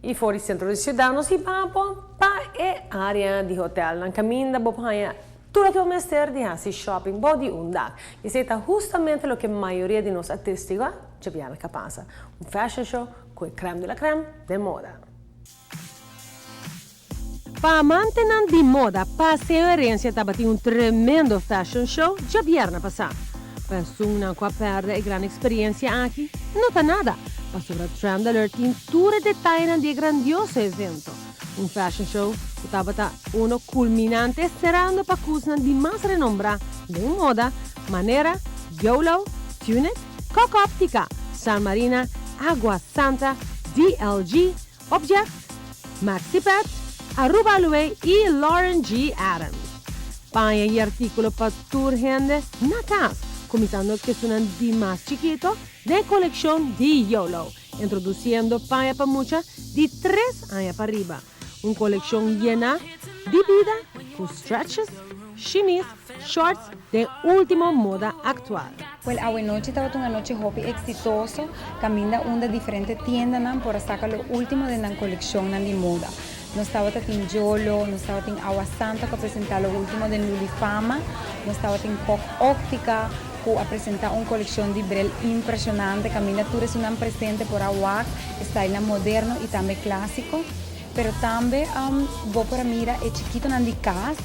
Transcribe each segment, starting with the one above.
Y for di centro di ciudad nos hiba bo pa e area di hotelnan caminda bo por haña tur loke bo mester di haci shopping bou di un dak. Y esey ta hustamente loke mayoria di nos a testigua djabièrnè ka pasa, un fashion show cu e crème de la crème den moda. Pa amantenan di moda, Paseo Herencia tabatin un tremendo fashion show djabièrnè pasá. Pa esunnan ku a pèrdè e gran eksperiencia aki, no ta nada, pasobra Trend Alert tin tur e detayenan di e grandioso evento. Un fashion show ku tabata uno kulminante serando pa kusnan di mas renombrá den moda, manera Yolo, Tunic, Coco Optica, San Marina, Agua Santa, DLG, Object, Maxi Pet, Aruba Aloe y Lauren G. Adams. Paña y artículo pa tur hende na cas, cuminsando cu esunnan di mas chikito den e coleccion di Yolo, introduciendo paña pa mucha di tres aña pa riba. Un coleccion yena di bida cu stretches, shimis, shorts den ultimo moda actual. Wel awenochi tabata un anochi hopi exitoso, caminda unda diferente tiendanan por a saca lo ultimo den nan coleccionnan di moda. Nos tabata tin Jolo, nos tabatin Agua Santa cu a presenta lo ultimo den Luli Fama, nos tabatin Kok Optica cu a presenta un coleccion di bril impresionante caminda tur esunnan presente por a wak e stylenan moderno y tambe clasico. Pero tambe bo por a mira e chikitonan di kas,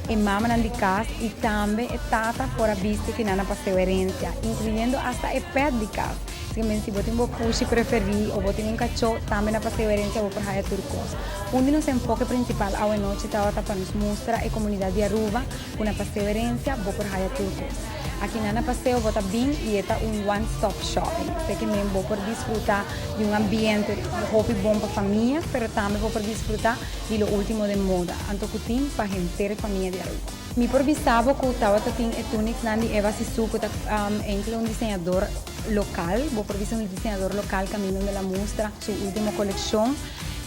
e mamanan di kas i tambe e tata por a bisti ku nan a paseo herensia, inkluyendo asta e pèt di kas. Así ke si bo tin bo pushi preferí o bo tin un kachó, tambe na paseo herensia bo por haya tur kos. Un di nos enfoke prinsipal awenochi tabata pa nos mustra e komunidat di Aruba ku na paseo herensia bo por haya tur kos. Aki nan na paseo bo ta bin i e ta un one stop shopping. Te ke men bo por disfruta di un ambiente hopi bon pa famia, pero tambe bo por disfruta di lo ultimo den moda, anto ku tin pa henter e famia di Aruba. Mi por bisa bo ku tabata tin e tunicsnan di Eva Sisu ku ta enkele un diseñador lokal, bo por bisa un diseñador lokal kaminda unda el a mustra su ultimo kolekshon,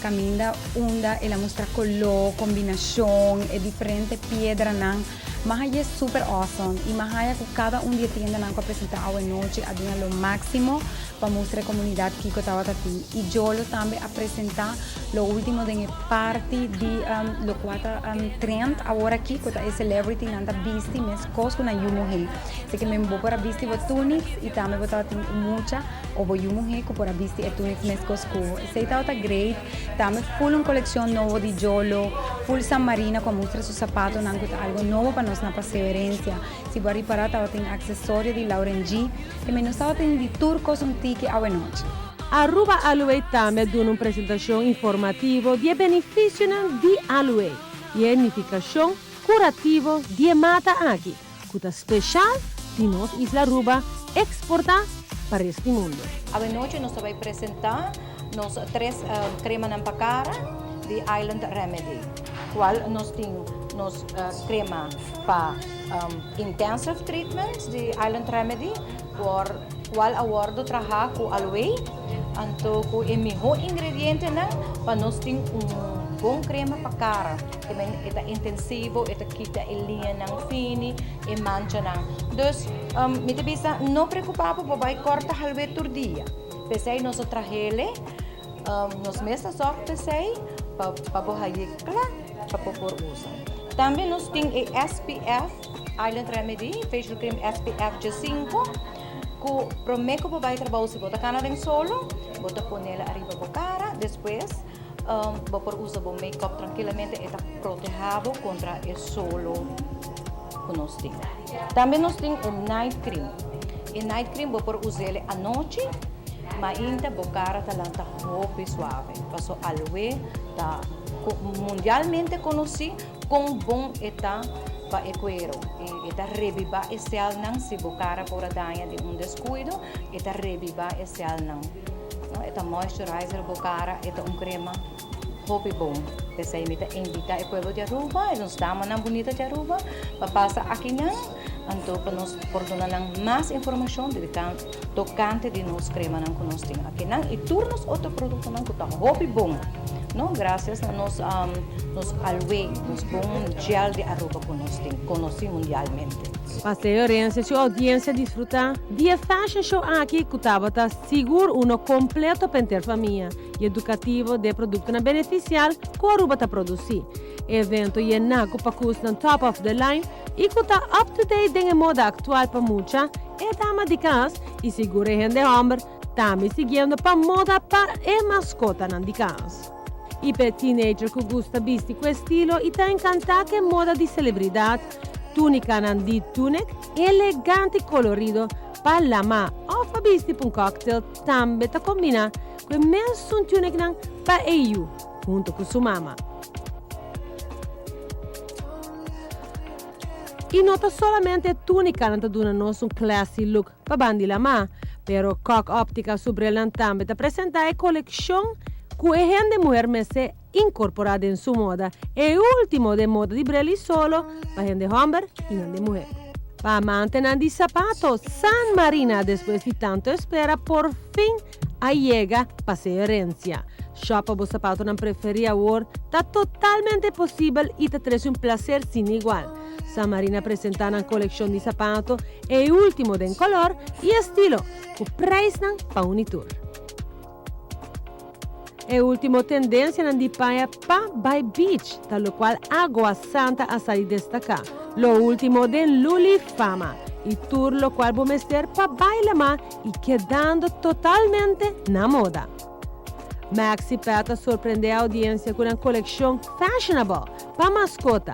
kaminda unda el a mustra koló, kombinashon, e diferente piedranan. Maha e super awesome y maha cu cada un di e tiendanan cu a presenta awe nochi a duna lo maximo pa mustra e comunidad kico tabata tin. Y Jolo tambe a presenta lo ultimo den e parti di locual ta trend awor aki cu ta e celebrity nan ta bisti mescos cu nan yu muhe. Así que men bo por a bisti bo tunics y tambe bo tabatin un mucha o bo yu muhe cu por a bisti e tunics mescos cu bo. Esey tabata great. Tambe full un coleccion nobo di Jolo, full San Marina cu a mustra su zapatonan cu ta algo nobo pa nos na Paseo Herencia. Si bo a ripara tabatin accesorio di Lauren G. Te men nos tabatin di tur cos un tiki awenochi. Aruba Aloe tambe a duna un presentacion informativo di e beneficionan di aloe y e nificacion curativo di e mata aki, cu ta special di nos isla Aruba exporta pa resto di mundo. Awenochi nos ta bay presenta nos tres cremanan pa cara di Island Remedy, cual nos tin nos crema pa intensive treatments di Island Remedy, por cual a wordo traha cu aloe, anto cu e miho ingredientenan pa nos tin un bon crema pa cara. E ta intensivo, e ta kita e liñanan fini, e manchanan. Dus, mi ta bisa, no preocupa bo, bo bai corta halwe tur dia. P'esei nos a trahele, nos mes a zorg p'esei, pa bo haye kla pa bo por usa. Tambe nos tin e SPF Island Remedy Facial Cream SPF 5, ku prome ku bo bai trabou si bo ta kana den solo, bo ta ponela ariba bo kara, despues Bo por usa bo make-up trankilamente, e ta proteha bo kontra e solo ku nos tin. Tambe nos tin e night cream. E night cream bo por us'el anochi, mainta bo kara ta lanta hopi suave. Paso aloe ta mundialmente konosí kon bon e ta pa e kuero. E ta rebiba e sèlnan si bo kara por a daña di un deskuido, e ta rebiba e sèlnan. No, e ta moisturizer bo cara, e ta un crema hopi bon. P'esei mi ta invita e pueblo di Aruba, e nos damanan bunita di Aruba, pa pasa akinan, anto pa nos por duna nan mas informacion tocante di nos cremanan cu nos tin akinan y tur nos otro productonan cu ta hopi bon. No, gracias na nos nos aloe, nos bon gel di Aruba cu nos tin, conoci mundialmente. Paseo Renze su audiencia disfruta di e fashion show aki cu tabata sigur uno completo pa henter famia. Y educativo di productonan beneficial cu Aruba ta produci. Evento yena cu pacusnan top of the line y cu ta up to date den moda actual pa mucha, e dama di cas y sigur hende homber, tambe siguiendo pa moda pa e mascotanan di cas. Y pa teenager cu gusta bisti cu estilo y ta encanta cu moda di celebridad, tunicanan di tunic, elegante y colorido, pa lama of pa bisti pa un cocktail, tambe ta combina cu mesun tunic nan pa EU, hunto cu su mama. Y no ta solamente tunica nan ta duna nos un classy look pa bandi lama, pero Cock Optica su brilnan tambe ta presenta e coleccion cu e hende muher mester incorpora den su moda. E ultimo di moda di bril y solo pa hende homber y hende muher. Pa amantenan di sapato, San Marina, despues di tanto espera, por fin a yega Paseo Herencia. Shop bo sapatonan preferi awor ta totalmente posibel y ta trece un placer sin igual. San Marina a presenta un coleccion di sapato e ultimo den color y estilo, cu prijsnan pa un tour. E ultimo tendencia di paña pa bay beach, ta locual Agua Santa a sali destaca. Lo ultimo den Luli Fama y tur locual bo mester pa bay lama y kedando totalmente na moda. Maxi Pet a sorprende e audiencia cu un coleccion fashionable pa mascota.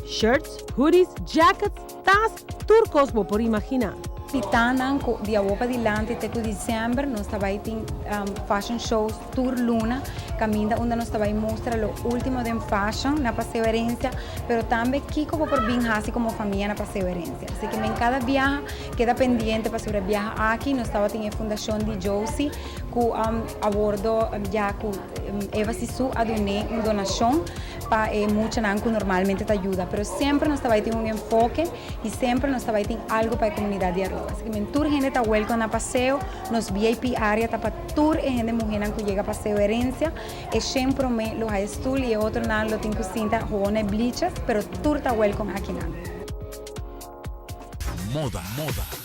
Shirts, hoodies, jackets, tas, tur cos bo por imagina. Titanan cu di awor padilanti te cu december nos ta bay tin fashion shows tur luna, caminda unda nos ta bay mustra lo ultimo den fashion na Paseo Herencia, pero tambe kico bo por bin haci como famia na Paseo Herencia. Asina cu men cada biaha keda pendiente pa sobre biaha aki nos tabatin e fundacion di Josie cu a wordo ya cu Eva Sisu a duna un donacion pa e muchanan cu normalmente ta yuda, pero semper nos ta bay tin un enfoke y semper nos ta bay tin algo pa e comunidad di Aruba. Asina cu men tur hende ta welcome na Paseo, nos VIP area ta pa tur e hende muhernan cu yega Paseo Herencia, e semper me lo haya stoel y e otronan lo tin cu sinta gewoon bleachers, pero tur ta welcome akinan. Moda, moda.